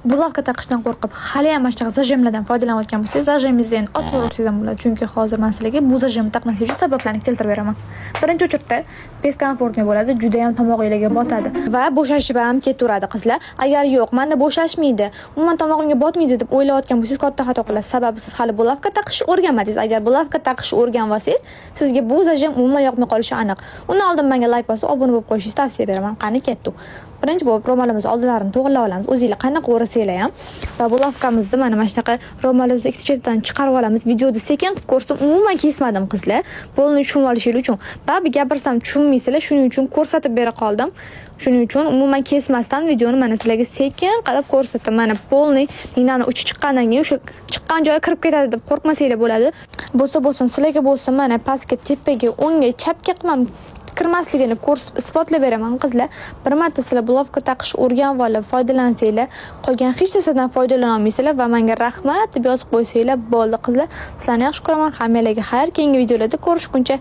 Булавка taqishdan qo'rqib, haliyam mana shunaqa зажим lardan foydalanayotgan bo'lsangiz, зажим ingizni endi otib yuborsangiz ham bo'ladi. Chunki hozir man sizlarga bu зажим ni taqmaslik uchun sabablarni keltirib beraman. Birinchi очередь da бескомфортный bo'ladi, judayam tomog'inglarga botadi va bo'shashib ham ketaveradi, qizlar. Agar yo'q, manda bo'shashmaydi, umuman tomog'imga botmaydi deb o'ylayotgan bo'lsangiz, katta xato qilasiz. Sababi siz hali булавка taqishni o'rganmadingiz. Agar булавка taqishni o'rganib olsangiz, sizga bu зажим umuman yoqmay qolishi aniq. Undan oldin menga layk bosib, obuna bo'lib qo'yishingizni tavsiya beraman. Qani, ketdik. Birinchi bo'lib ro'molimizni oldilarini to'g'irlab olamiz. O'zinglar qanaqa o'rasanglar ham va булавка mizni mana shunaqa ro'molimizni ikki chetidan chiqarib olamiz. Videoda sekin qilib ko'rsatdim, umuman kesmadim, qizlar. Полный tushunib olishinglar uchun. Baribir gapirsam tushunmaysizlar, shuning uchun ko'rsatib bera qoldim. Shuning uchun umuman kesmasdan videoni mana sizlarga sekin qilib ko'rsatdim. Mana, полный ignani uchi chiqqandan keyin o'sha chiqqan joyi kirib ketadi deb qo'rqmasanglar bo'ladi. Bo'lsa bo'lsin, sizlarga bo'lsin, mana pastga, tepaga, o'ngga, chapga qilmam kirmasligini ko'rsatib, isbotlab beraman, qizlar. Bir marta sizlar булавка taqishni o'rganib olib foydalansanglar, qolgan hech narsadan foydalana olmaysizlar va menga rahmat deb yozib qo'ysanglar bo'ldi, qizlar. Sizlarni yaxshi ko'raman. Hammanglarga xayr, keyingi videolarda ko'rishguncha.